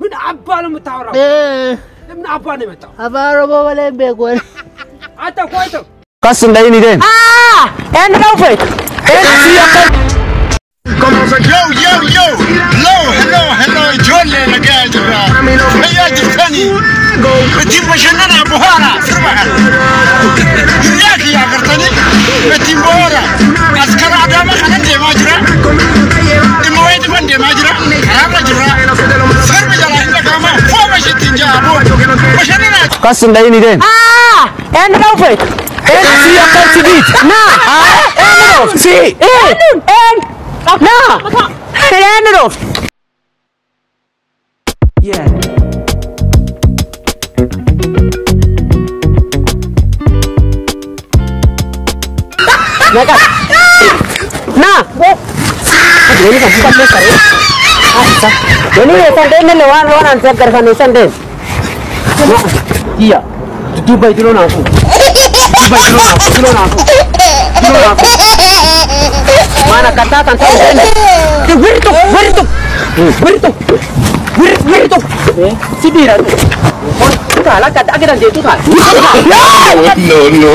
ምን አባ ነው የምታወራው? ለምን አባ ነው የመጣው? Afaan Oromoo malee hin beeku. አንተ ቆይተው Kas hin dhayini deem. Eenyu dhufe? Yo, yo, yo! Hello, hello, hello, ijoollee nagaa jirra. Fayyaa jirtanii? Ittiin bashannanaa bohaara sirba kana. Hiriyaa kiyya agartanii ittiin bohaara. As karaa Adaamaa kanan deemaa jira. Dhimma wayiitifan deemaa jira. Karaarra jirra. Sirbi jalaa hin dhaga'amaa. Fooma ishee ittiin ja'a boo. Bashannanaa. Kas hin dhayini deem. Eenyu dhufe? Si akkatti biit. Na. Eenyu dhufe? Si. Eenyu? Eenyu? Na. Eenyu dhufe? Naga. Na. Ini kan bukan besar ya. Ini san den le waan an sakar kan san den. Iya. Dubai dilo naafu. Dubai dilo naafu. Dilo naafu. Dilo naafu. Mana kata kan tahu den. Wirtu wirtu. Wirtu. Wirtu. Sidira tu. Tuh lah kata akhirnya dia tuh lah. No, no, no,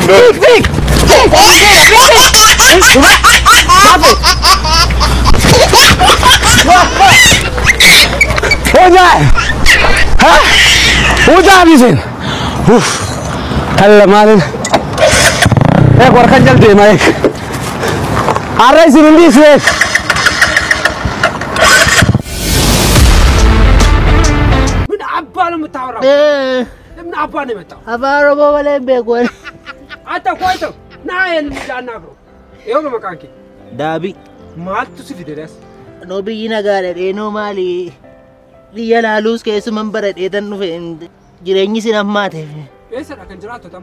no. Fik. Hojaa. Ha? Hojaa bisin. Uff. Halla maalin. Eeg warqan jal deema eeg. Har'a isin hin dhiisu eeg. ምን አባ ነው የምታወራው? ለምን አባ ነው የመጣው? Afaan Oromoo malee hin beeku. አንተ ቆይተው ና ይሄን ልጅ አናግረው። ይኸው ነው መቃንኬ Daabii. maaltu si fide das? Noo biyyi nagaadha dheenoo maali? Biyya laaluus keessuman baradhee tan dhufe jireenyi sin hammaate. Eessadha kan jiraattu tam?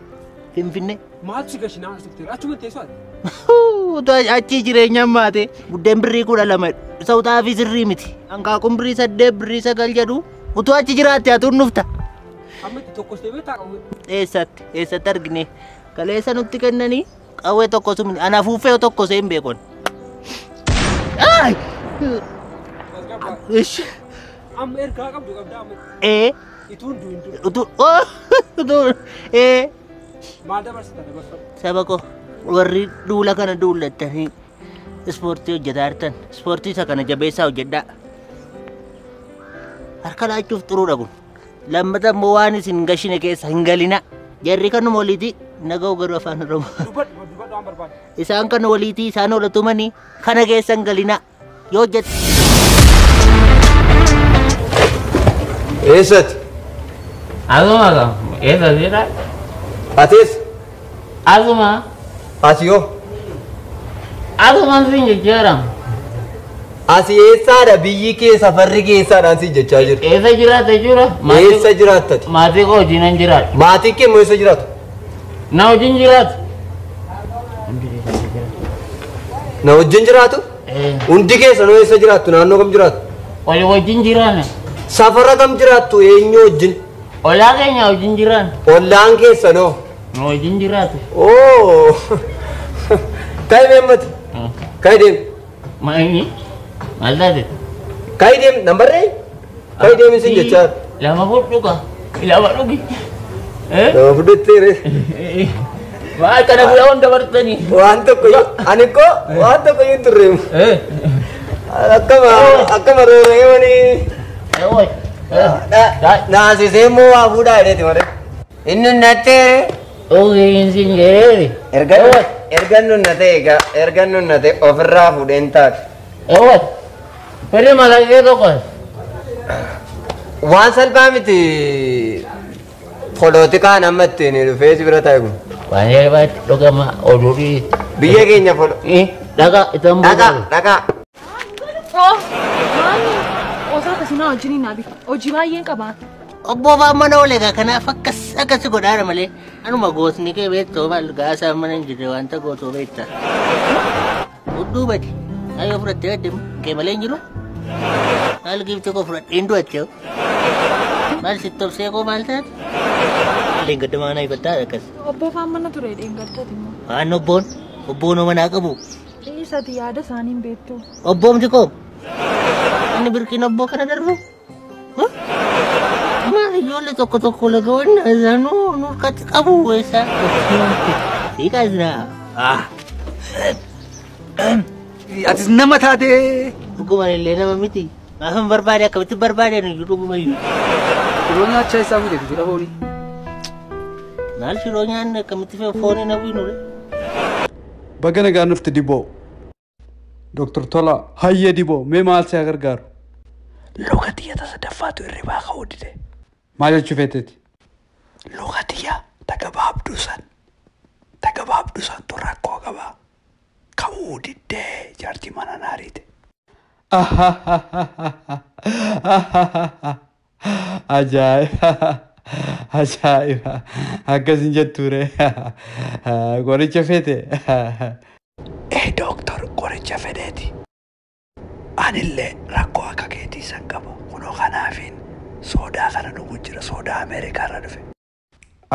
Finfinnee. Maaltu si gashinaa as dhufte? Achuma teessoo ati? Utuu achi jireenya hammaate buddeen birrii 12 isa fi sirrii miti. Hanqaaquun birrii 8 birrii 9 jedhu utuu achi jiraatte atuun dhufta. Amma itti tokkos deemee taa'u. Eessatti eessatti argine kaleessa nutti kennanii qawwee tokko sumni ana afuuffee tokko seen beekon. Ay! Ish. Amma ergaa qabdu qabdaa amma Ee ituun du'in dura. utuu utuu ee Maal dabarsita dabarfadhu? Saba koo warri duula kana duullattanii ispoortii hojjetaa jirtan ispoortii isa kana jabeessaa hojjedhaa. Harka laachuuf xuruudha kun. Lammata immoo waan isin gashine keessa hin galina. Jarri kanuma waliiti naga'u garuu afaan Oromoo. Dubbadhu dubbadhu waan barbaadu. Isaan kana waliiti isaan ola tumanii kana keessa hin galina. Yoo hojjette. Eessatti? Asuma ka eessa jira? Atis? Asuma. Ati yoo? Asuma sin jechaadha. Asi eessaadha biyyi kee safarri keessaadhaan siin jechaa jirtu. Eessa jiraata jechuudha? Eessa jiraattati? Maatii koo wajjin hin jiraatu. Maatiin kee immoo eessa jiraatu? Na wajjin jiraatu. Na wajjin jiraatu? Hundi keessanuu eessa jiraattu? Naannoo kam jiraattu? Wali wajjin jiraanna. Safara kam jiraattu? Eenyu wajjin? Olaa keenya wajjin jiraanna. Ollaan keessanoo? Na wajjin jiraatu. Oo! Ka'i deemmati. Ka'i deemi. Maal maal taate? Ka'i deemi. Nan barree? Ka'i deemi siin jechaa. Lama fudhu ka. Lama dhugi. Lama fudhutti Maal kana guyyaa hunda bartanii? Waan tokko ani koo waan tokko hin turreemu. Akkama akkama rooree wani. Naasisee immoo waa fuudhaa jedheeti malee. Inni natteere. Ogeeyyiin siin jedheeri. Erga nunnate egaa erga nunnate ofirraa fuudheen taate. Eewwan. Fedhi malaqee tokko. Waan salphaa miti polotikaan amma ittiin dhufee si bira taa'e kun. Waan salphaatti dhugama oduu dhiisi. Biyya keenya polo. Dhagaa itti Dhagaa dhagaa. Osoo akkasuma wajjin hin dhaabi. Hojii baay'een qaba. Obbo Faan mana oole egaa kanaaf akkas akkas godhaadha malee anuma gootni kee beektoo maal gaasaa mana hin jirre wanta gootoo beekta. Hudduu badi. Ayyoo fudhattee adeemu kee malee hin jiru. Maal giiftii koo fudhadhee hin du'atte. Maal sitti obsee koo maal taate? Dheengadda maana ifattaa akkas. Obbo Faan mana ture dheengaddaati immoo. Waan obboon obboon manaa qabu. Dhiisati yaada isaanii hin beektu. Obboomti koo. Wanni birqiin abboo kana darbu? Maal ijoollee tokko tokko lagoonni isaanuu nurkatti qabu eessa? Hiikaa jira. Atis nama taatee. Dhuguma illee nama miti. Maafan barbaade akkamitti barbaade nu dhuguma iyyuu. Shiroo nyaachaa isaa fuute jechuudha foonii. Maal shiroo nyaanne akkamitti foonii na bu'inu re? Baga nagaan dhufte Diboo. Dooktar Tolaa hayyee Diboo mee maal si haa gargaaru? Luka xiyya tasa daffaatu hirribaa ka'uu dide. Maal jechuu feeteeti? Luka xiyya tagabaabduu san tagabaabduu santu rakkoo qaba. Ka'uu diddee jaartii mana naariite. Ajaa'iba! Ajaa'iba! Akkas hin jettuure. Qoricha feete? Ee dooktar qoricha fedheeti. Anillee rakkoo akka keetii san qaba. Kunoo kanaafiin soodaa kana dhuguu jira. Soodaa Ameerikaa irra dhufe.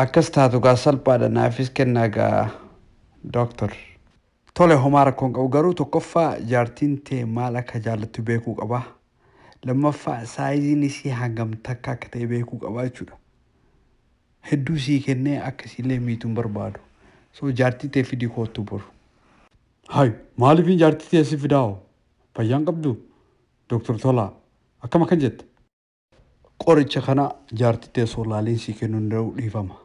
Akkas taatu gaa salphaadha naafis kennaa gaa dooktar. Tole homaa rakkoon qabu garuu tokkoffaa jaartiin tee maal akka jaallattu beekuu qaba. Lammaffaa saayiziin isii hangam takka akka ta'e beekuu qaba jechuudha. Hedduu sii kennee akkasiillee miituu hin barbaadu. So jaartii tee fidii koottu boru. Hayi maaliifin jaartii tee si fidaa'o? Fayyaan qabdu? Dooktar Tolaa akkam akkan jette? Qoricha kana jaartii tee osoo laaliin sii kennuu hin danda'u dhiifama.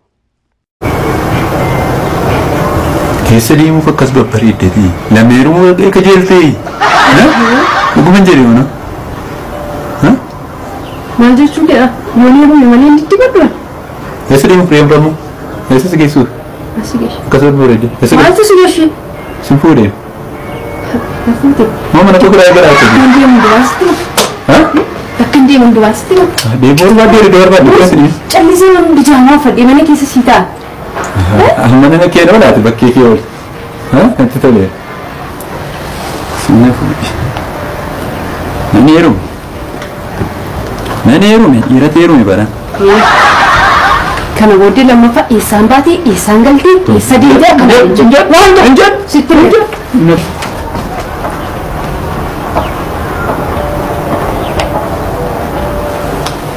Keessa deemuuf akkas babbareeddati. Lameeruma qajeeltee. Dhuguma hin jedhe mana. Maal jechuu keedha? Yoon heerume malee hin diddibadhu. Eessa deemuuf reemramu? Eessa si geessuuf? Asi geessu. Akkas babbareedde. Maaltu si geessu? Si fuudhee. Na fuute. Moo mana koo biraa gara akka Kan deemu dubaasitti ma? Akka hin deemu dubaasitti ma? Deemuu barbaadde yeroo barbaadde keessa deemu. Callisee mana bijaamaa uffadhee mana keessa sii taa'a. Mana na kee oolaati bakkee kee oolu. Natti tolee. Sinna fuudhi. Namni heerume. Namni heerume dhiiratu heerume bara. Kana booddee lammaffaa eessaan baatee eessaan galtee eessa deemtee akkana hin jedhu. Waan jedhu sitti hin jedhu.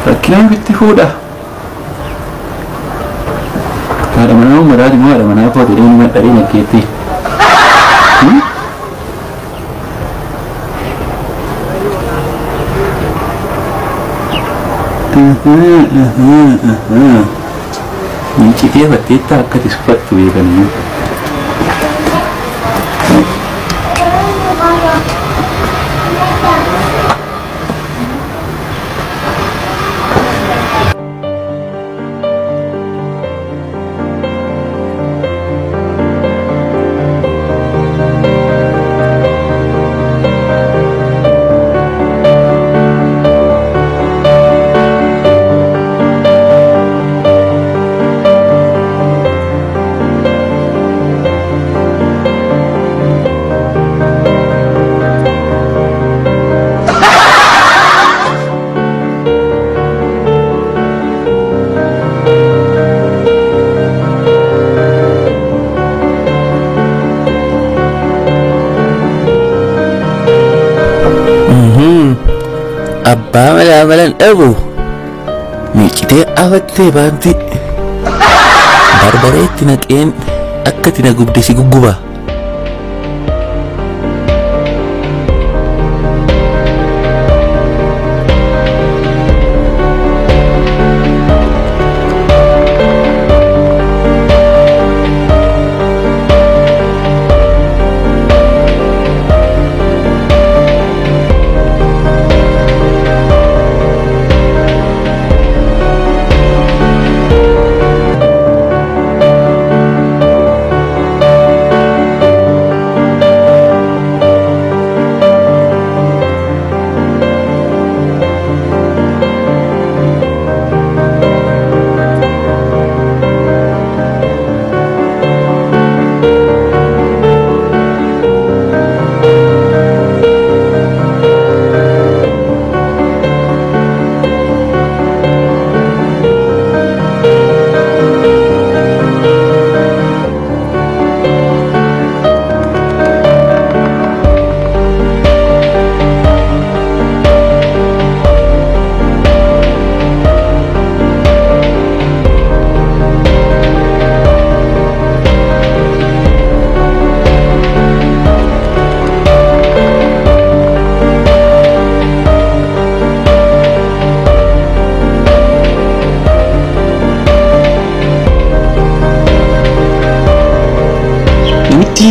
Rakkinaan ofitti fuudha. Haadha manaa uummataati moo haadha manaa kooti jedhee nama dharee naggeetti. Miicitee fatteetta akka ati uffattu beekanii. Abbaa malaa malan dhabu miicitee afattee baanti barbareetti naqeen akka ati na gubde si gugguba.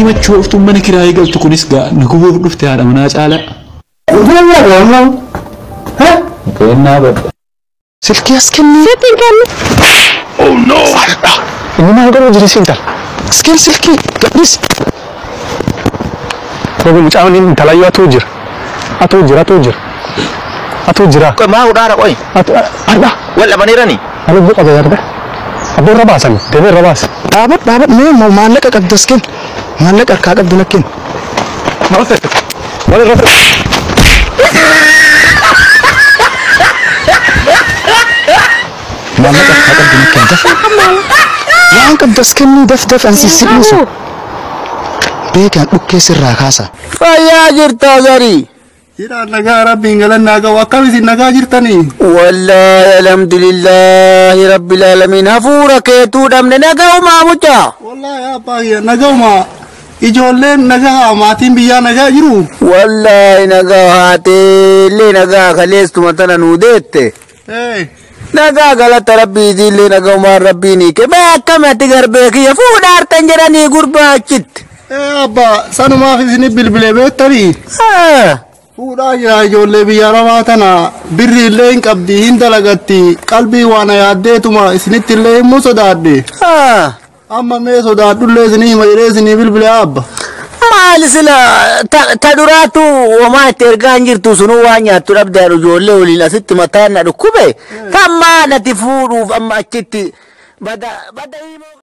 machooftuun mana kiraayii galtu kunis gaa na gubuuf dhufte haadha manaa caalaa. Kennaa badda. Silkii as kenni. Sitti hin kennu. Oh no! Inni maal godhu jira siin tala. As kenni silkii. Gadhiisi. Robi mucaan inni intalayyoo atuu jira. Atuu jira atuu jira. Atuu jira. Maa hudhaara qoy. Atuu arda. Wal dhabaniirani. Ani bu'u qaba yarda. Abboo irra baasan deemee irra baasa. Dhaabadhu dhaabadhu mee maallaqa qabdu as kenni. Maallaqa harkaa qabdu na kenni. Maal fedhe? Maal irra fedhe? Maallaqa harkaa qabdu na kenni. Daf. Waan qabdu as kenni daf daf ansi si dhiisu. Beekaan dhukkee sirraa kaasa. Fayyaa jirtaa zarii. Jiraan nagaa rabbiin galannaa qabu akkam isin nagaa jirtanii? Wallaahi alhamdulillaahi rabbil aalamiin hafuura keetuu dhabne nagaumaa mucaa. Wallaahi abbaa kiyya nagaumaa ijoolleen nagaa maatiin biyyaa nagaa jiru. Wallaahi nagaa haateellee nagaa kaleessuma tana nuu deette. Nagaa galata rabbiitiillee nagaumaan rabbiin hiike. Mee akkamatti garbee kiyya fuudhaartan jedhanii gurbaa achitti. Abbaa sanumaaf isinii bilbilee beektanii? Fuudhaa jira ijoollee biyya arabaa tana birri illee hin qabdi hin dalagatti qalbii waan yaaddeetuma isinitti illee himuu sodaadhe. Amma mee sodaadhullee isinii hima jedhee isinii bilbilee abba. Maali sila ta duraatu homaa itti ergaa hin jirtu sunuu waan nyaattu dhabdaan ijoollee waliin asitti mataan na dhukkube. Tammaa nati fuudhuuf amma achitti bada bada himoo.